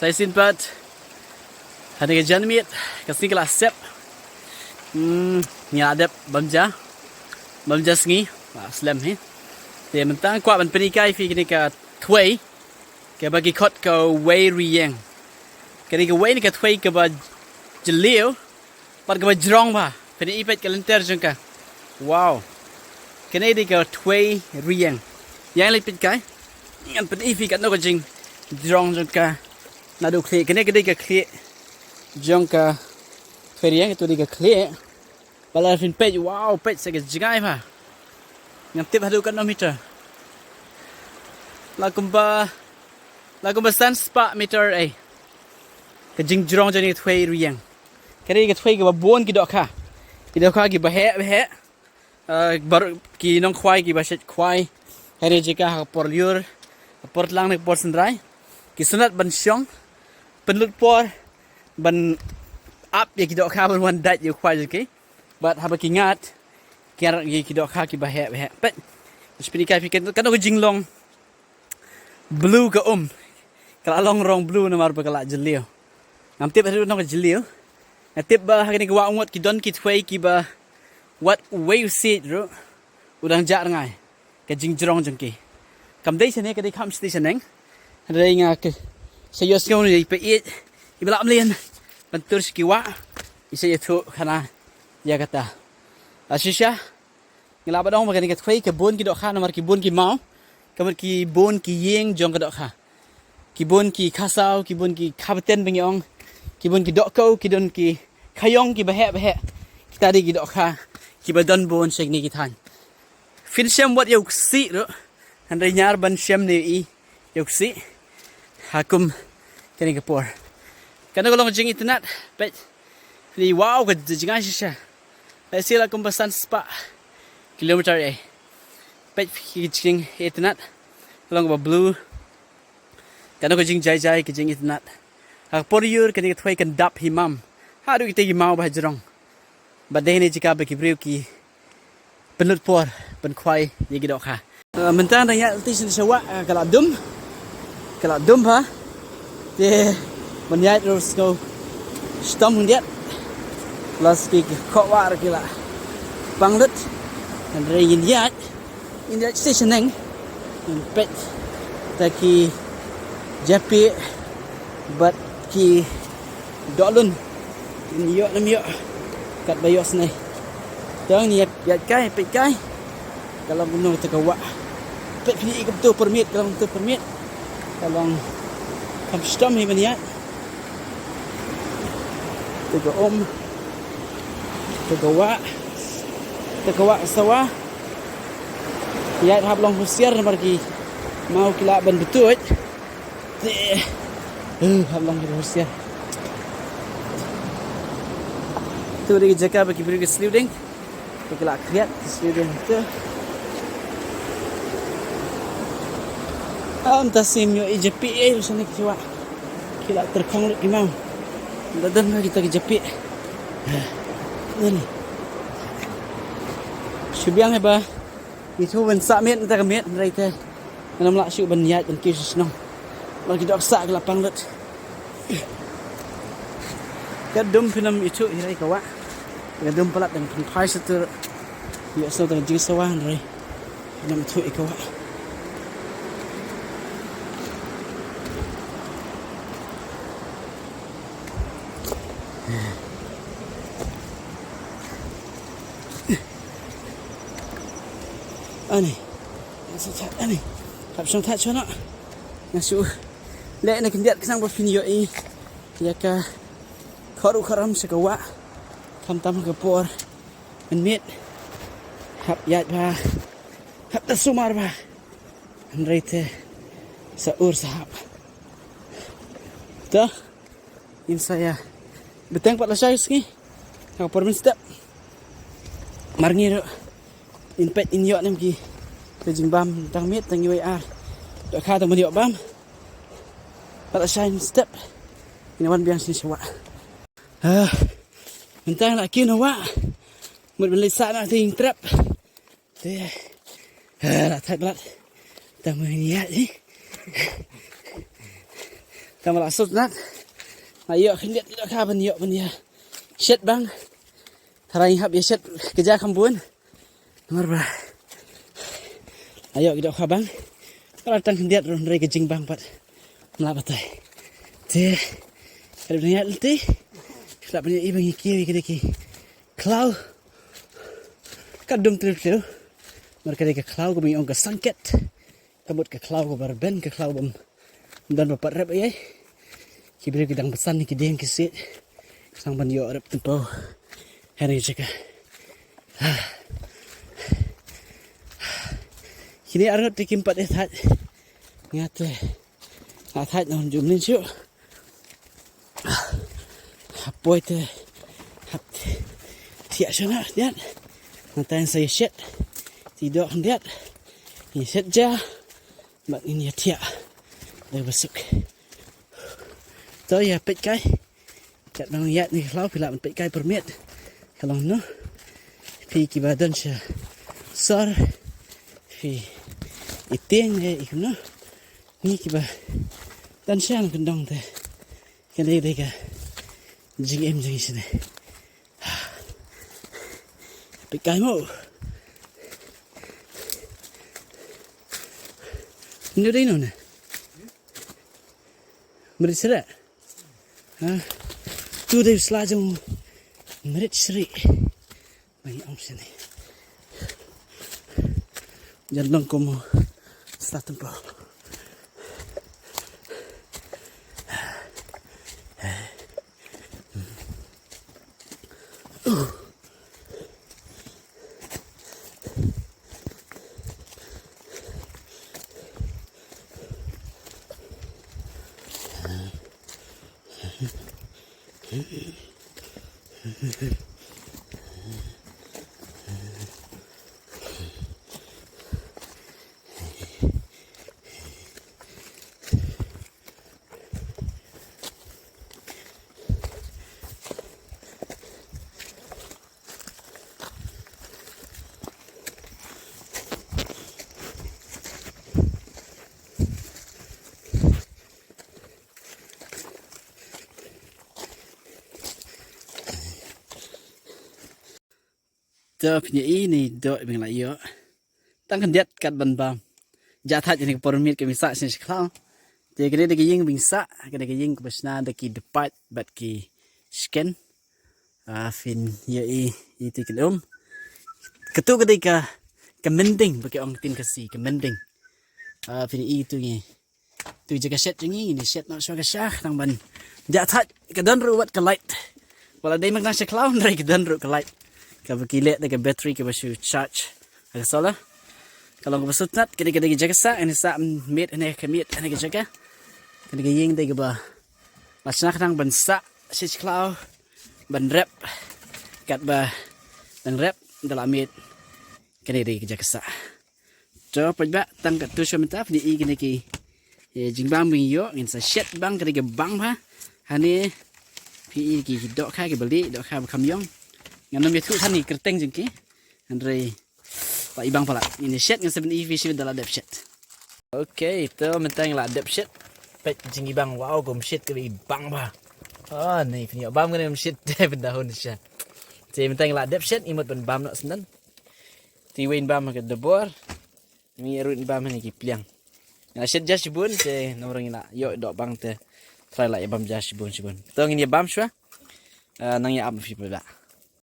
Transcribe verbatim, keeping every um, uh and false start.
Te shisien pat, ha kane ka janmiet ka sngi ka la sep. Hmm, ngi la dep bam ja, bam ja sngi. Ba slem hi. Te mynta nga kwah ban pynhikai ïa phi kane ka thwei kaba ki khot ka Wei Rieng. Kane ka wei ne ka thwei kaba jylliew bad kaba jrong bha. Phin ïohi peit ka lynter jong ka. Wow. Kane dei ka thwei Rieng. Ïa leit peit kai. Ngan pynhikai phi katno ka jingjrong jong ka. Naduh khlieh, kane ka dei ka khlieh jong ka thwei Rieng, ito dei ka khlieh. Ba la phin peit, wow, peit sa ka jngai bha. Ngam tip haduh katno meter. La kumba, la kumba san spah meter eh. Ka jingjrong jong kane ka thwei Rieng. Kane ka thwei kaba bun ki dohkha. Ki dohkha kiba heh ba heh. Ah, bar, ki nongkhwai kiba shet khwai. Kane jaka ha ka por lyiur, ha ka por tlang ne ka por synrai. Ki sngewtynnat ban shong, pynlut por ban ap ïa ki dohkha ban wan dait ïa u khwai jong ki. Bad haba ki ngat, ki ngat ïa ki dohkha kiba heh ba heh. Peit. Sa pynhikai phi katno ka jinglong blue ka um. Ka la long rong blue namar ba ka la jylliew. Ngam tip haduh katno ka jylliew. Nga tip ba ha kane ka wah Umngot ki don ki thwei kiba wat uwei u siej ruh u dang jah rngai. Ka jingjrong jong ki. Kam dei shane, ka dei kham shatei shaneng. Hynrei nga ka sa ïohsngew ne i peit iba lah mlien ban tur sha ki wah. I sa ïathuh khana ïa kata. La shisha. Ngi lah ban ong ba kane ka thwei ka bun ki dohkha namar ki bun ki maw. Ka mut ki bun ki ïing jong ka dohkha. Ki bun ki khasaw, ki bun ki khabten ba ngi ong. Ki bun ki dohkhaw, ki don ki khayong kiba heh ba heh. Kita dei ki dohkha kiba don bun sha kine ki thaiñ. Phin shem wat ïa u ksieh ruh. Hynrei ñiar ban shem ne i ïa u ksieh. Ha kum kane ka por. Kane ka long jingitynnat. Peit. Phi, wow, ka jngai shisha. Peit shisha, la kumba san spah kilometer eh. Peit phi, ka jingitynnat. Ka long kaba blue. Kane ka jingjai jai, ka jingitynnat. Ha ka por lyiur kane ka thwei kan dap hi mam. Haduh kita ki maw ba ha jrong. Bad dei ne jaka ba ki briew ki pynlut por ban khwai ïa ki dohkha. Ah, mynta nga ïaid lynti sha wah, ah, ka la dum. Ka la dum bha. Te ban ïaid ruh sngew shitom khyndiat. Plus ki khoh wah ruh ki la pang lut. Hynrei ngin ïaid, ngin ïaid shisha shaneng. Ngin peit ta ki japieh bad ki dohlun. Ngin ïoh ne ym ïoh katba ïohsnei. Te ngin ïaid kai, peit kai. Ka long kumno kata ka wah. Peit phi, kumto permit, ka long kumto permit. Ka long kham shitom hi ban ïaid. Te ka um. Te ka wah. Te ka wah sawa. Ïaid hap long husiar namar ki maw ki lah ban btuid. Te, eh, hap long ki husiar. Tu dei ka jaka ba ki briew ki sliew dieng. Ba ki la khriat ki sliew dieng tu. Am ta sim ïoh i japieh eh, ruh shane ki wah. Ki la tyrkhong lut ki maw. Da don ma kita ki japieh. Nani. Shu biang eh ba. Ngi shu ban sah miet mynta ka miet, hynrei te ngam lah shuh ban ïaid ban kiew sha shnong. Ba ki dohkha ki la pang lut. Ka dum phin ym ithuh hi, hynrei ka wah. Ka dum palat dang pynphai sha tur. Ïohsngew dang jingsawa, hynrei phin ym ithuh hi ka wah. Ani. Ani. Hap shong thait shwa noh. Nga shu leh na khyndiat khnang ba phin ïohi ïa ka khot ruh khot ram sha ka wah. Khamtam ha ka por mynmiet. Hap ïaid bha. Hap da sumar bha. Hynrei te sa ur sa hap. To. Ngin sa ïa bteng pat lashai sngi. Ha ka por mynstep. Mar ngi ruh ngin peit ngin ïoh ne em ki. Te jingbam tang miet tang iwei ar. Dohkha tang ban ïoh bam. Pat lashai mynstep. Ngin wan biang shisha wah. Ah. Mynta la kiew na wah. Mut ban leit sah na te ïing trep. Te, ah, la thait blat. Tang ma ïa, eh. Tang ba la sut nat. Nga ïoh khyndiat ïoh ka ban ïoh ban ïa shet bang. Tharai hap ïa shet ka ja kham bun. Namar ba nga ïoh ki dohkha bang. Ba la tang khyndiat ruh hynrei ka jingbang pat ym lah batai. Te ka dei ban ïaid lynti. Ka dei ban ïa i bang ïa kiew ïa ka dei ki khlaw. Ka dum tlew tlew. Namar ka dei ka khlaw kaba ngi ong ka sangket. Ka mut ka khlaw kaba rben, ka khlaw bym don ba pat rep ïa. Ki briew ki dang basan ki dieng ki siej. Ki dang ban ïoh rep tympew. Hynrei jaka. Kine arngut te kim pat ïa thait. Nga te nga thait na jum nin shu. Hapoi te hap thiah shana diat. Ngan tan sa ïa shet. Ti dok diat. Ïa shet ja. Bad ngin ïa thiah. Dei ba suk. To ïa peit kai. Kat nang ïa ni khlaw phi lah ban peit kai permit. Ka long no. Phi kiba don sha sor. Phi i tieng eh i kumno. Ni kiba don sha kyndong te. Kane dei ka jingim jong ngi shane. Peit kai mo. Nyo dei no ne. Mrit sra. Ha. Tu dei sla jong mrit sri. Bang ong sini. Jan long komo sla tempo. To pynïaid ïa i doh ba nga la ïoh. Tang khyndiat kat ban bam. Jia thait ïa kane ka por miet ka mih sah sha khlaw. Te kane dei ka ïing ba ngi sah, kane ka ïing kaba shna da ki dpait bad ki shken. Ah, phin ïohi ïa i tu i kynum. Katu ka dei ka, ka mending ba ki ong ktien Khasi, ka mending. Ah, phin ïohi tu ngi. Tu jaka shet jong ngi, ngin shet noh shuwa ka sha, tang ban jia thait, ka don ruh wat ka light. Wat la dei mynta sha khlaw, hynrei ka don ruh ka light. Kaba ki leh da ka battery kaba shu charge ha ka solar. Ka long kaba sngewtynnat, kane ka dei ka jaka sah, ngin sah miet hane ka miet hane ka jaka. Kane ka ïing dei kaba la shna khnang ban sah sha khlaw, ban rep. Katba dang rep, da la miet. Kane ka dei ka jaka sah. To, peit ba, tang katto sha mynta, phi ïohi kine ki, eh, jingbam ba ngi ïoh, ngin sa shet bang ka dei ka bang bha. Hane, phi ïohi ki dohkha kiba lieh, dohkha ba kham ïong. Ngan ym ïathuh than ki kyrteng jong ki. Hynrei, ba i bang palat. Ngin ïa shet, ngin sa pyni phi shibun da la dep shet. Ok, to mynta ngi la dep shet. Peit jingbam, wow, kum shet kaba i bang bha. Oh, ni phi ïoh bam kane kum shet, te pynda hun sha. Te mynta ngi la dep shet, ngi mut ban bam noh syndon. Te wei bam ha ka dbor. Ngi ruh bam ha ki pliang. Ngi la shet ja shibun te namar ngi la ïoh doh bang te try la ïa bam ja shibun shibun. To ngin ïa bam shuwa. Ah, nang ïa ap phi phi ba.